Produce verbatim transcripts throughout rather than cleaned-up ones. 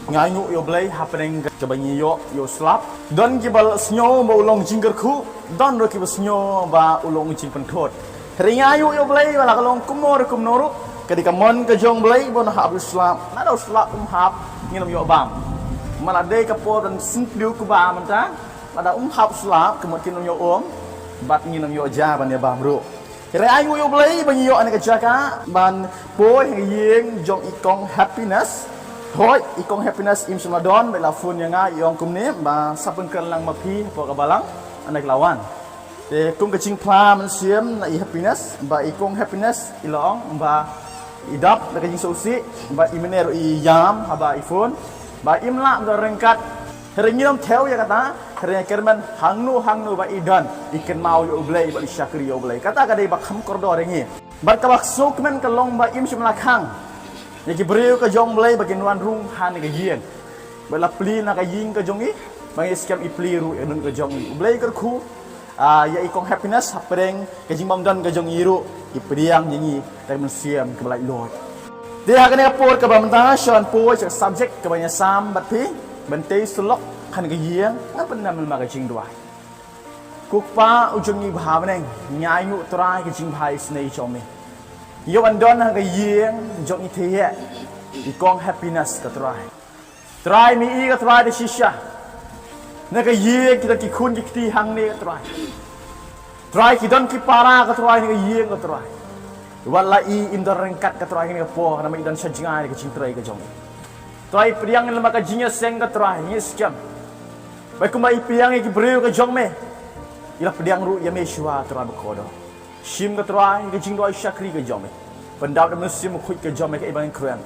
Ngi ainguh ïa U Blei hapdeng kaba ngi ïoh ïa u slap. Don kiba la sngew ba u long jingkyrkhu, don ruh kiba sngew ba u long jingpynthut. Hynrei ngi ainguh ïa U Blei ba la ka long kumno ruh kumno ruh, ka dei ka mon ka jong U Blei ba un hap ïa u slap. Lada u slap um hap, ngin ym ïoh bam. Namar la dei ka por ban sngewthuh kumba mynta, lada um hap u slap, ka mut kin ym ïoh um, bad ngin ym ïoh ja ban ïa bam ruh. Hynrei ainguh ïa U Blei ba ngi ïoh ha kane ka jaka ban poi ha ïing jong i Kong Happiness. Hooid, i Kong Happiness im shym la don, ba i la phone ïa nga, i ong kumne ba sa pynkren lang ma phi hapoh ka balang, hynrei ka la wan. Te kum ka jingphla mynsiem na i Happiness, ba i Kong Happiness i la ong ba i dap da ka jingsngewsih, ba i mynne ruh i ïam haba i phone, ba im lah ban don ryngkat. Hynrei ngin ym thew ïa kata, hynrei kyrmen hangno hangno ba i don, i kynmaw ïa U Blei bad i shakri ïa U Blei. Kata ka dei ba kham kordor ïa ngi. Bad kaba sngewkmen ka long ba im shym la khang ïa ki briew ka jong U Blei ba kin wan rung ha kane ka ïing. Ba la plie na ka ïing ka jong i, ba ngi skhem i plie ruh ïa ka jong i. U Blei kyrkhu, ah, ïa i Kong Happiness hapdeng ka jingbymdon ka jong i ruh, i pdiang ïa ngi da ka mynsiem kaba laitluid. Te ha kane ka por kaba mynta, shuwa ngan poi sha ka subject kaba ngi ïasam bad phi, ban tei syllok ha kane ka ïing, ngan pyndem lem ka jingduwai. Ko Kpa u jong ngi ba ha bneng, ngi ainguh Trai ka jingbha isynei jong me. Ïa ban don ha ka ïing jong i theiei, i Kong Happiness ko Trai. Trai, me i ko Trai da shisha. Na ka ïing ki don ki khun ki kti hangne ko Trai. Trai, ki don ki para ko Trai na ka ïing ko Trai. Wat la i im don ryngkat ko Trai ha kane ka por, namar i don sha jngai ka jingtrei ka jong i. Trai, i pdiang lem ka jingïaseng ko Trai, ngi skhem. Ba kumba i pdiang ïa ki briew ka jong me, i la pdiang ruh ïa me shuwa Trai ba kordor. Shim ko Trai ka jingduwai shakri ka jong me. Pyndap da u Mynsiem Bakhuid ka jong me kaei ba ngi kren.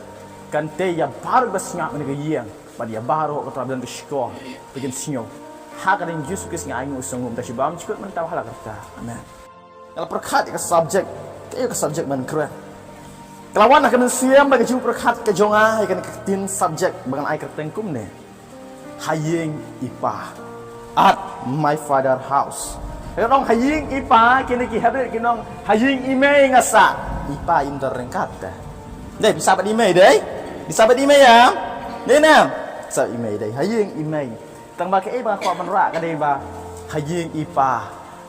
Kan tei ïa baroh ba sngap ha kane ka ïing, bad ïa baroh ko Trai ba don ka shkor ba kin sngew. Ha ka kyrteng Jisu Khrist ngi ainguh sngewbha, da shibam jukut mynta bad ha la karta. Amen. Nga la pyrkhat ïa ka subject, kaei ka subject ba ngi kren. Ka la wan ha ka mynsiem bad ka jingpyrkhat ka jong nga ïa kane ka ktien subject ba ngan ai kyrteng kumne: Ha ïing i Pa. At my father house. Ka ong ha ïing i Pa, kine ki Hebru ki ong ha ïing i mei nga sah. I Pa im don ryngkat te. Dei, phi sah bad i mei dei? Phi sah bad i mei ïa? Dei ne em? Sah i mei dei, ha ïing i mei. Tang ba kaei ba nga kwah ban rah ka dei ba ha ïing i Pa.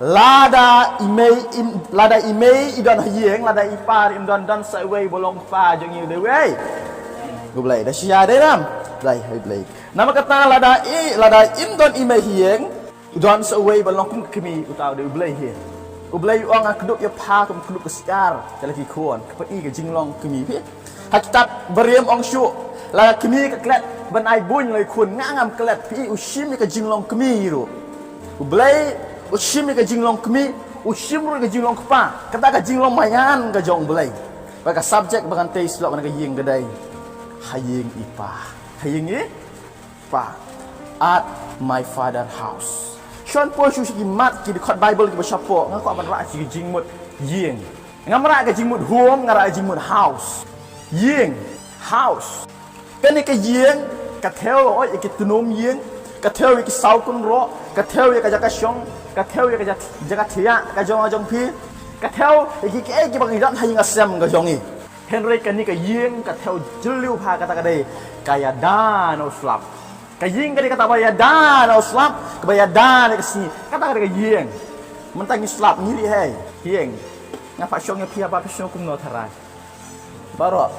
Lada i mei im, lada i mei i don ha ïing, lada i Pa im don, don sa uwei ba long kpa jong ngi, u dei uwei? U Blei. Da shisha dei ne em? Dei, ha U Blei. Namar kata lada i, lada im don i mei ha ïing, u don sa uwei ba long kum ka kmie, uta u dei U Blei hi. U Blei u ong, nga kdup ïa pha kum kdup ka syiar ïa la ki khun, ka pyni ka jinglong kmie hi. Ha kitab Barim ong shuh, la ka kmie ka klet ban ai bun ïa la ki khun, nga ngam klet, phi i, u shim ïa ka jinglong kmie ruh. U Blei u shim ïa ka jinglong kmie, u shim ruh ïa ka jinglong kpa. Kata ka jinglong maïan ka jong U Blei. Bad ka subject ba ngan tei syllok na ka ïing ka dei ha ïing i Pa. Ha ïing i Pa. At my father house. Shuwa ngan poi shuh sha ki mat ki dkhot Baibl kiba shapoh, nga kwah ban rah sha ki jingmut ïing. Ngam rah ka jingmut home, nga rah ka jingmut house. Ïing, house. Kane ka ïing ka thew ïa ki tnum ïing, ka thew ïa ki saw kynroh, ka thew ïa ka jaka shong, ka thew ïa ka jaka thiah ka jong nga jong phi, ka thew ïa ki, kiei kiba ngi don ha ïing ha sem ka jong ngi. Hynrei kane ka ïing ka thew jylliew bha, kata ka dei ka ïada na u slap. Ka ïing ka dei kata ba ïada na u slap, kaba ïada na ka sngi. Kata ka dei ka ïing. Mynta ngi slap ngi ri hei. Ïing. Nga pat shong ïa phi habar, phi shong kumno tharai? Baroh.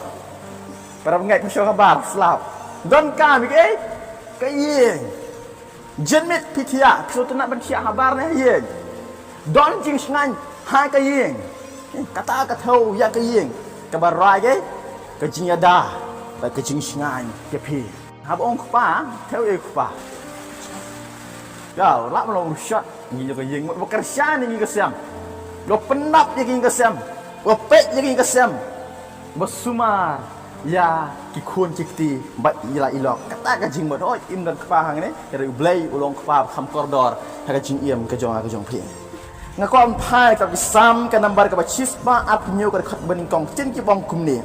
Para bangeit, phi shong habar, slap. Don ka mih ei? Ka ïing. Jin miet phi thiah, phi sngewtynnat ban thiah habar ne ha ïing. Don jingshngaiñ ha ka ïing. Kata ka thew ïa ka ïing. Kaba rai ka, ka jingïada bad ka jingshngaiñ ïa phi. Haba ong kpa, thew ïa u kpa. Ka lah ban long ruh shot ngi ïa ka ïing, ba kyrshan ïa ngi ka sem. Ba pyndap ïa ngi ka sem. Ba peit ïa ngi ka sem. Ba sumar ïa ki khun ki kti bad ïa la i lok. Kata ka jingmut, hooid, im don kpa hangne, hynrei U Blei u long kpa ba kham kordor ha ka jingim ka jong nga ka jong phi. Nga kwah ban phai kitab ki Salm ka number kaba shispah arphew hynñiew, ka dkhot kaba nyngkong, ktien ki ong kumne: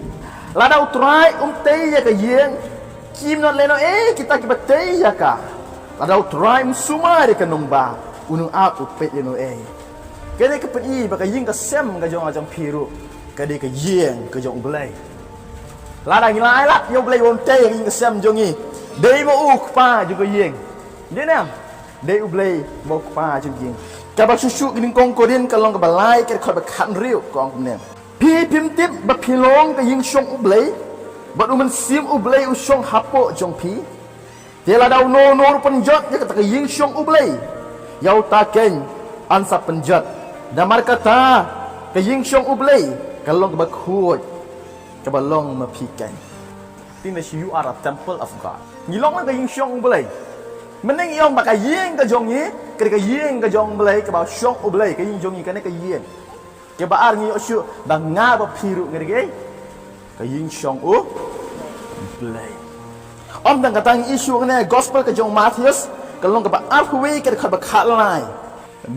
Lada U Trai um tei ïa ka ïing, kim nud lehnohei kita kiba tei ïa ka. Lada U Trai um sumar ïa ka nongbah, uno ap u peit lehnohei. Kane ka pyni ba ka ïing ka sem ka jong nga jong phi ruh ka dei ka ïing ka jong U Blei. Lada ngi la ailad ïa U Blei un tei ïa ka ïing ka sem jong ngi, Dei ma u kpa jong ka ïing. Dei ne em? Dei U Blei ma u kpa jong ka ïing. Kaba shuh shuh ki nyngkong Korinth ka lynnong kaba lai ka dkhot ba khathynriew ka ong kumne. Phi phim tip ba phi long ka ïing shong U Blei, bad U Mynsiem U Blei u shong hapoh jong phi. Te lada uno uno u pynjot ïa kata ka ïing shong U Blei, ïa uta keiñ yn sa pynjot. Namar kata ka ïing shong U Blei ka long kaba khuid, kaba long ma phi keiñ. Te na shi, you are a temple of God. Ngi long ka ïing shong U Blei. Mynne ngi ong ba ka ïing ka jong ngi ka dei ka ïing ka jong U Blei, kaba shong U Blei, ka ïing jong ngi kane ka ïing. Kaba ar ngi ïoh shuh ba nga bad phi ruh ngi dei ka ïing shong U Blei. Ym tang kata, ngi ïoh shuh kane, gospel ka jong u Mathaios ka lynnong kaba arphew wei ka dkhot ba khatlai.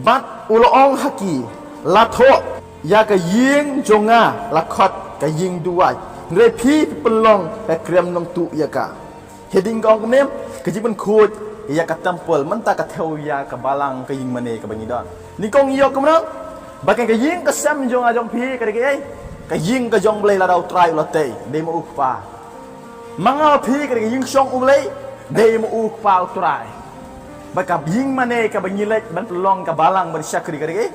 Bad u la ong ha ki, la thoh ïa ka ïing jong nga la khot ka ïing duwai, hynrei phi pynlong ka krem nongtuh ïa ka. Heading ka ong kumne, ka jingpynkhuid ïa ka temple, mynta ka thew ïa ka balang, ka ïing mane kaba ngi don. Nyngkong ïoh kumno? Ba ka ïing ka sem jong nga jong phi ka dei kaei? Ka ïing ka jong U Blei, lada U Trai u la tei, dei ma u kpa. Ma nga ma phi ka dei ka ïing shong U Blei, dei ma u kpa U Trai. Ba ka ïing mane kaba ngi leit ban pynlong ka balang ban shakri ka dei kaei?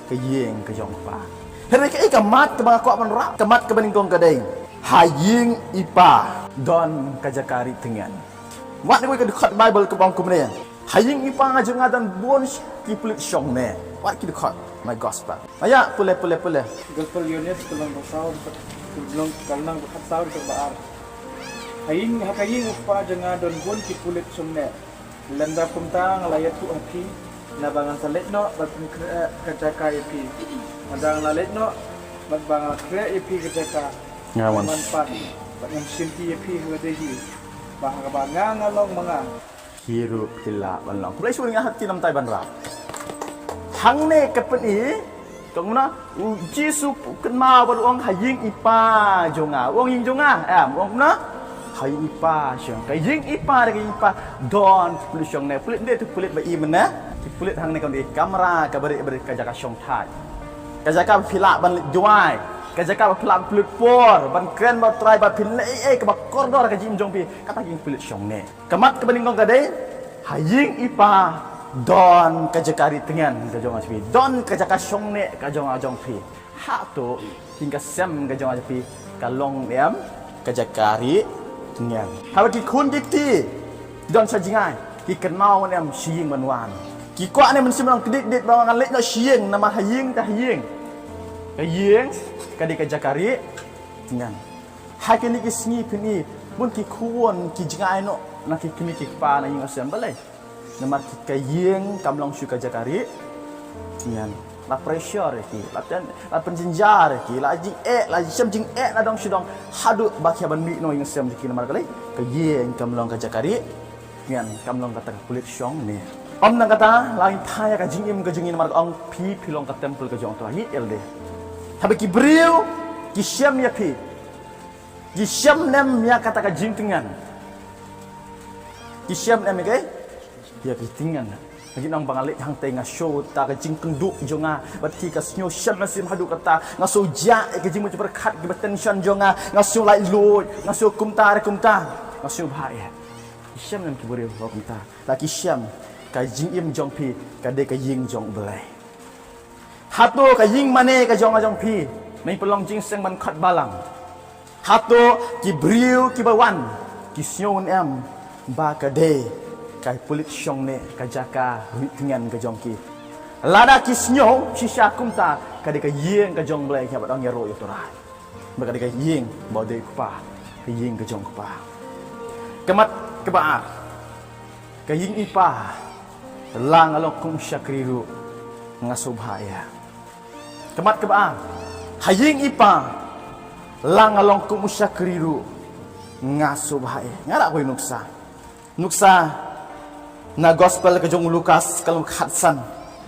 Ka ïing ka jong U Kpa. Hynrei kaei ka mat kaba nga kwah ban rah, ka mat kaba nyngkong ka dei, ha ïing i pa don ka jaka ri tyngen. Wat ïa kawei ka dkhot Baibl kaba ong kumne. Ha ïing i pa jong nga don bun ki pulit shongne. Wat ki dkhot, my gospel. Ïa, pule, pule, pule. Gospel Ïoannis ka lynnong ba saw, ka lynnong, ka lynnong ba khatsaw, ka ba ar. Ha ïing, ha ka ïing u kpa jong nga don bun ki pulit shongne. Lymda kumta nga la ïathuh ha phi, naba ngan sa leit noh bad pynkhreh ka jaka ïa phi. Lymda nga la leit noh bad ba nga la khreh ïa phi ka jaka, nga wan, ngan pan bad ngan shim ïa phi ha lade hi, ba ha kaba nga nga long ma nga, ki ruh kin lah ban long. Khublei shibun, nga hap ki namtai ban rah. Hangne ka pyni, ka ong kumno, u Jisu u kynmaw bad u ong ha ïing i pa jong nga. U ong ïing jong nga, em, u ong kumno? Ha ïing i pa jong nga. Ka ïing i pa, ka ïing i pa don ki pulit shongne. Pulit, ym dei tu pulit ba i mynne. Ki pulit hangne kam dei kamra kaba ri, ba ri ka jaka shongthait. Ka jaka ba phi lah ban leit duwai. Ka jaka ba phi lah ban pynlut por, ban kren bad U Trai, ba phin leh ei ei kaba kordor ha ka jingim jong phi. Kata ka ïing pulit shongne. Ka mat kaba nyngkong ka dei, ha ïing i pa don ka jaka ri tyngen ka jong nga jong phi. Don ka jaka shongne ka jong nga jong phi. Hato ïing ka sem ka jong nga jong phi ka long ne em ka jaka ri tyngen? Haba ki khun ki kti ki don sha jngai, ki kynmaw ne em sha ïing ban wan? Ki kwah ne em mynsiem ban kdew kdew ba ngan leit noh sha ïing, namar ha ïing, ka ha ïing, ka ïing ka dei ka jaka ri tyngen. Ha kine ki sngi phin i, bun ki khun ki jngai noh na ki kmie ki kpa na ïing sem. Balei? Namar ki, ka ïing kam long shuh ka jaka ri tyngen. La pressure ïa ki, la ten, la pynjynjar ïa ki, la jingeh, la shem jingeh na dong sha dong, haduh ba ki hap ban mih noh ïing sem jong ki. Namar balei? Ka ïing kam long ka jaka ri tyngen, kam long kata ka pulit shongne. Ym tang kata, la ngi phai ïa ka jingim ka jong ngi, namar ka ong phi, phi long ka temple ka jong U Trai. Ïa lade. Haba ki briew ki shem ïa phi, ki shem ne em ïa kata ka jingtyngen? Ki shem ne em ïa kaei? Ïa ki tyngen. Nga ong ba nga leit hangtei nga sngew ta ka jingkynduh jong nga bad ki, ka sngew shem mynsiem haduh katta. Nga sngew jia ïa ka jingmutjapyrkhat, kiba tension jong nga. Nga sngew laitluid, nga sngew kumta re kumta. Nga sngew bha ïa. Ki shem ne em ki briew ba kumta? La ki shem. Ka jingim jong phi ka dei ka ïing jong U Blei. Hato ka ïing mane ka jong nga jong phi, mynpyllong jingseng ban khot balang, hato ki briew kiba wan ki sngew ne em ba ka dei ka pulit shongne, ka jaka ri tyngen ka jong ki? Lada ki sngew shisha kumta, ka dei ka ïing ka jong U Blei, ki hap ban ïaroh ïa U Trai. Ba ka dei ka ïing ba u dei u kpa, ka ïing ka jong u kpa. Ka mat kaba ar. Ka ïing i pa, la nga long kum u shakri ruh, nga sngewbha ïa. Ka mat kaba ar. Ha ïing i pa, la nga long kum u shakri ruh, nga sngewbha ïa. Nga rah kawei nuksa. Nuksa na gospel ka jong u Lukas, ka lynnong khatsan,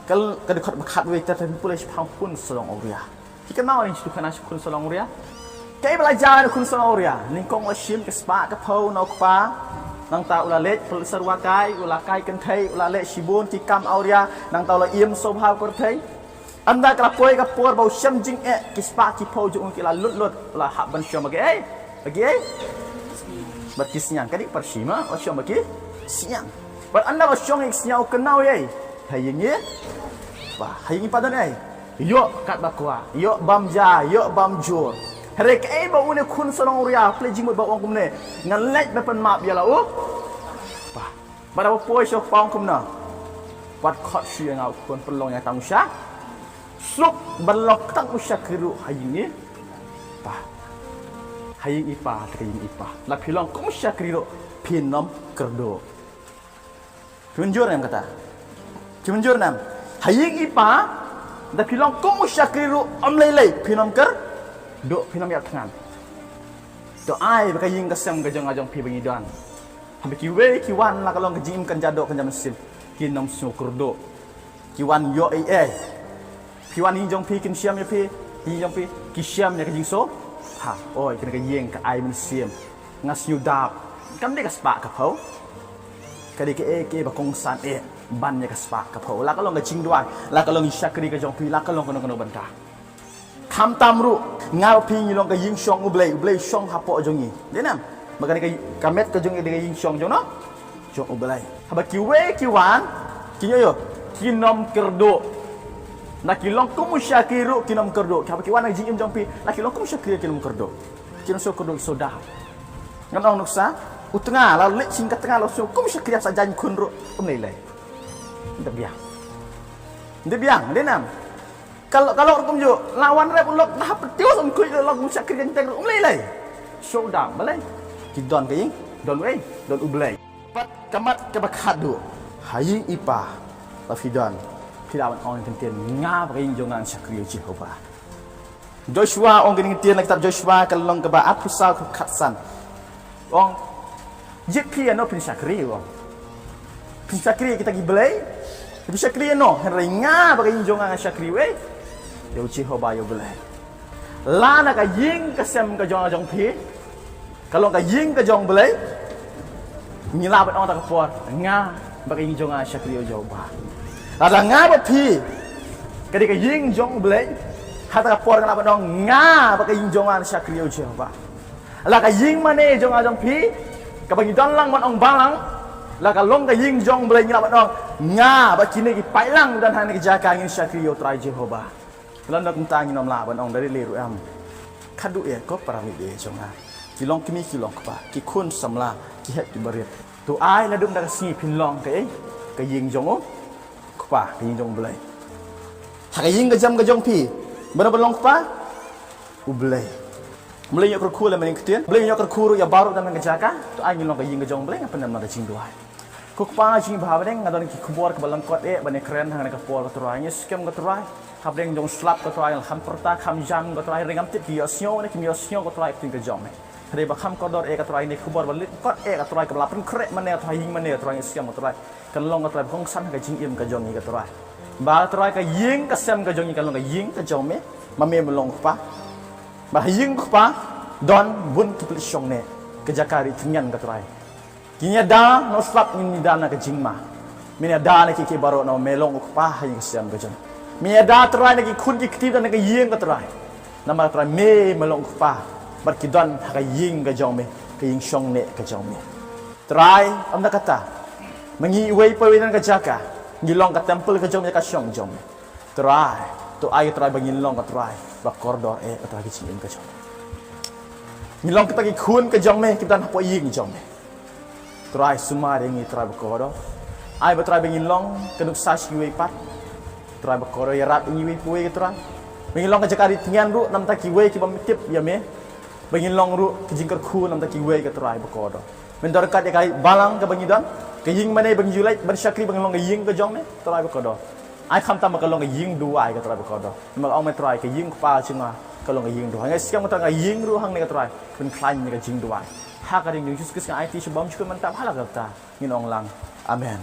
ka, ka dkhot ba khatwei, te pule shaphang khun sawdong awria. Phi kynmaw ïa kine ki khun sawdong awria? Kaei ba la jia ïa u khun sawdong awria? Nyngkong u la shim ka spah ka phew na u kpa. Nangta u la leit pynlut syrwa kai, u la kai kynthei, u la leh shibun ki kam awria. Nangta u la im sngewbha kyrthei. Ynda ka la poi ka por ba u shem jingeh, ki spah ki phew jong u ki la lut lut, u la hap ban shong ba kiei? Ba kiei? Bad ki sniang, ka dei parsi ma, wat shong ba ki sniang. Bad ynda ba shong ïa ki sniang u kynmaw ïa i. Ha ïing i pa. Ha ïing i pa don ei. Ïoh katba kwah, ïoh bam ja, ïoh bam jur. Hynrei kaei ba une khun shnong Uria, pynleit jingmut ba ong kumne. Ngan leit ban pynmap ïa la u pa. Bad haba poi sha u pa ong kumne. Wat khot shuh ïa nga u khun, pynlong ïa nga tang u sha suk, ban long tang u shakri ruh ha ïing i pa. Ha ïing i pa, ha ïing i pa. La phi long kum u shakri ruh phin ym kyrduh. Phi mynjur ne em kata? Phi mynjur ne em? Ha ïing i pa, da phi long kum u shakri ruh ym lei lei, phin ym kyrduh, phin ym ïap thngan. To ai ba ka ïing ka sem ka jong nga jong phi ba ngi don. Haba kiwei ki wan la ka long ka jingim kan jado kan ja mynsiem, kin ym sngew kyrduh. Ki wan ïoh ei ei. Phi wan ïing jong phi kin shem ïa phi, ïing jong phi ki shem ïa ka jingsngewthuh. Ha, oi, kane ka ïing ka ai mynsiem. Nga sngewdap. Kam dei ka spah ka phew. Ka dei kaei kaei ba kongsan eh ban ïa ka spah ka phew. La ka long ka jingduwai, la ka long i shakri ka jong phi, la ka long kano kano bynta. Khamtam ruh nga bad phi ngi long ka ïing shong U Blei, U Blei shong hapoh jong ngi. Dei ne em? Ba kane ka, ka met ka jong ngi dei ka ïing shong jong no? Jong U Blei. Haba kiwei ki wan, kin ïoh ïoh, kin ym kyrduh. Na ki long kum u shakri ruh kin ym kyrduh. Haba ki wan ha ka jingim jong phi, na ki long kum u shakri kin ym kyrduh. Kin ym sngew kyrduh, sngew da. Ngan ong nuksa, u tnga la leit sha ka tnga la sngew kum u shakri, sa jaiñ khun ruh ym lei lei. Ym dei biang. Ym dei biang, dei ne em? Ka long, ka long rukom ju, la wan rep u lok, la hap pyntiaw sa un khuid, u lok u shakri jaiñ teng ruh ym lei lei. Shu dang balei? Ki don ka ïing, don wei, don U Blei. Pat ka mat kaba khatduh. Ha ïing i pa, la phi don, phi lah ban ong ïa ka ktien, nga bad ka ïing jong nga ngan shakri ïa u Jehobah. Joshua ong kane ka ktien, na kitab Joshua ka lynnong kaba arphew saw, khatsan. Ong, jied phi ïano phin shakri, ong. Phin shakri ïa kita ki blei? Phin shakri ïano? Hynrei nga bad ka ïing jong nga ngan shakri wei, ïa u Jehobah, ïa U Blei. La na ka ïing ka sem ka jong nga jong phi ka long ka ïing ka jong U Blei, ngi lah ban ong ha kata ka por, nga bad ka ïing jong nga ngan shakri ïa u Jehobah. Lada nga bad phi ka dei ka ïing jong U Blei, ha kata ka por ngi lah ban ong, nga bad ka ïing jong nga ngan shakri ïa u Jehobah. La ka ïing mane jong nga jong phi, kaba ngi don lang ban ong balang, la ka long ka ïing jong U Blei, ngi lah ban ong, nga bad kine ki paidlang don ha kane ka jaka ngin shakri ïa u Trai Jehobah. Lada kumta ngin ym lah ban ong da lei lei ruh em. Khatduh ïa ko para mih bad jong nga, ki long kmie ki long kpa, ki khun samla, ki hep ki barit. To ai naduh mynta ka sngi phin long kaei? Ka ïing jong u Kpa, ka ïing jong U Blei. Ha ka ïing ka sem ka jong phi, mano ba long kpa? U Blei. U Blei un ïoh kyrkhu lem ïa kane ka ktien, U Blei un ïoh kyrkhu ruh ïa baroh don ha kane ka jaka. To ai ngin long ka ïing ka jong U Blei, ngan pyndem lang da ka jingduwai. Ko Kpa jong ngi ba ha bneng, nga don ki khubor kiba lyngkot eh ban ïakren ha kane ka por ko Trai, ngi skhem ko Trai. Hapdeng jong u slap ko Trai, nga kham pyrta, kham jam ko Trai, hynrei ngam tip ki ïohsngew ne kim ïohsngew ko Trai ïa ka ktien ka jong me. Hynrei ba kham kordor eh ko Trai, ne khubor ba lyngkot eh ko Trai, kaba la pynkhreh mynne ko Trai, ïing mynne ko Trai, ngi skhem ko Trai, kan long ko Trai ba kongsan ha ka jingim ka jong ngi ko Trai. Ba ko Trai ka ïing ka sem ka jong ngi kan long ka ïing ka jong me, ma me me long ko Kpa. Ba ha ïing ko Kpa don bun ki pulit shong ne, ka jaka ri tyngen ko Trai. Kin ïada na u slap, ngin ïada na ka jingma. Men ïada na kiei kiei baroh namar me long u Kpa ha ïing ka sem ka jong. Men ïada Trai na ki khun ki kti na ka ïing ko Trai. Namar Trai me, me long u Kpa. Bad ki don ha ka ïing ka jong me, ka ïing shong ne ka jong me. Trai, ym da kata, ma ngi iwei pa iwei na ka jaka, ngi long ka temple ka jong me, ka shong jong me. Trai, to ai Trai ba ngin long ko Trai ba kordor eh ko Trai ha ka jingim ka jong me. Ngin long kita ki khun ka jong me kiba don hapoh ïing jong me. Trai, sumar ïa ngi Trai ba kordor. Ai ba Trai ba ngin long ka nuksa sha kiwei pat, Trai ba kordor, ïarap ïa ngi iwei pa iwei ko Trai. Ba ngin long ka jaka ri tyngen ruh na bynta kiwei kiba ym tip ïa me. Ba ngin long ruh ka jingkyrkhu na bynta kiwei ko Trai ba kordor. Men donkam ïa ka balang kaba ngi don, ka ïing mane ba ngi ju leit ban shakri, ba ngin long ka ïing ka jong me Trai ba kordor. Ai khamtam ba ka long ka ïing duwai ko Trai ba kordor. Namar ong me Trai, ka ïing Kpa jong nga ka long ka ïing duwai. Nga skhem ko Trai ka ïing ruh hangne ko Trai kan khlaiñ ïa ka jingduwai. Ha ka kyrteng jong u Jisu Khrist nga aiti sha u bymjukut mynta bad ha la ka rta ngin ong lang, amen.